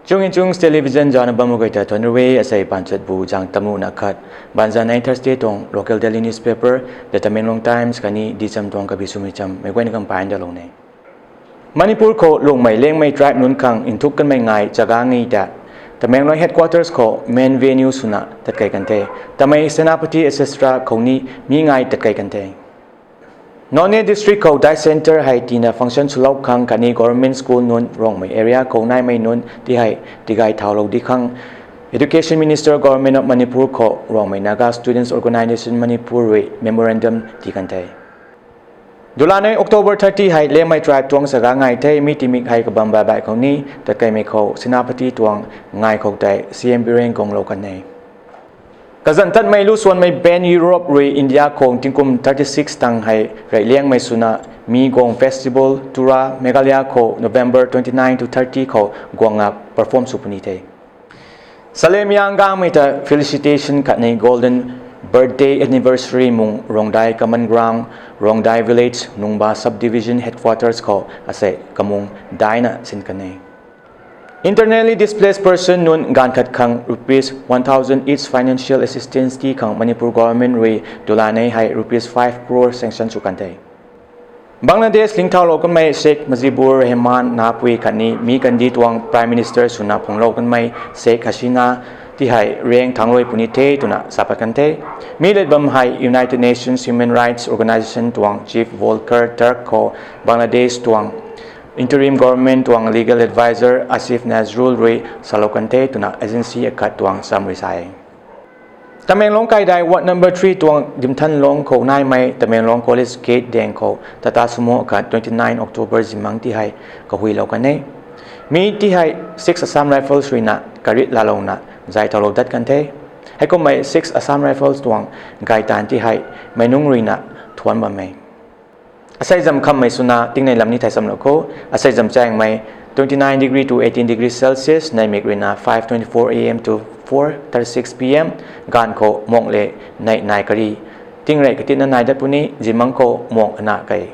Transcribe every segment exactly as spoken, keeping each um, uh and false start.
Chungi Chungs Television zana bam mak guay ta thuanc rui, asei panchat bu zang tamuna khat, banzanei Thursday tuang local daily newspaper, The Tamenglong Times khatni Dicham tuang kabi swmei cham meic guayna kam paina dalou ne. Manipur khou Rongmei Liangmei tribe nunc khang nthuk kanmei ngai chaga ngi ta Tamenglong headquarters khou main venue swna tatkei kan the. Tamei Senapati et cetera khou ni mi ngai tatkei kan the. Noney district khou day center hei tina function swlou khang khatni government school nunc Rongmei area khou naimei nunc ti hei tigay thaulou di khang Education Minister, Government of Manipur khou Rongmei Naga Students Organisation Manipur rui memorandum ti kan the. Dulanei October thirty hei Liangmei tribe tuang chaga ngai the. Mi timik hei kabam baih baih khou ni tatkeimei khou Senapati tuang ngai khou tei C M Biren guanglou kan e. Kazanc tatmei lu suanmei band Europe rui India khou tingkum thirty six tang hei rey Liangmei swna mi guang festival Tura, Meghalaya khou November twenty nine to thirty khou guang ngak perform sw puni the. Salemiang gangmei ta felicitation khatni golden birthday anniversary mung Rongdai Common Ground, Rongdai Village, Nungba Subdivision Headquarters khou asei kamung daina sin kan e. Internally displaced person nunc gaanv khat khang rupees one thousand each financial assistance ti khang Manipur government rui dulanei hei rupees five crore sanction sw kan the. Bangladesh lingthaulou kanmei Sheikh Mujibur Rahman napui khatni mi kandih tuang Prime Minister swna phunglou kanmei Sheikh Hasina ti hei riang thangc rui puni the twna sa pat kan the. Mi lat bam hei United Nations Human Rights Organization tuang Chief Volker Turk khou Bangladesh tuang interim government tuang legal advisor Asif Nazrul rui salou kan the twna agency akhat tuang cham rui sa e. Tamenglong kaidai ward number three tuang Dimthanlong khou naimei Tamenglong College gate daeng khou Tata Sumo akhat twenty nine October zimang ti hei kahuilou kan e. Mi ti hei six Assam Rifles ruina karit laalouna zay thaulou dat kan the. Heikummei six Assam Rifles tuang gaytaanv ti hei meic nunc ruina thuanc bam e. Asei zam khammei swna tingnei lam ni thei samlou kho. Asei zam chaengmei twenty nine degree to eighteen degree Celsius, neimik ruina five twenty four A M to four thirty six P M, gaanv khou mung le nei nai kari, tingrey katitna nai dat puni, zimang khou mung ana kei.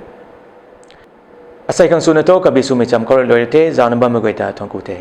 Asei khang swna thu kabi swmei cham khou rui luai the, zauna bammei guay ta thuanc ku the.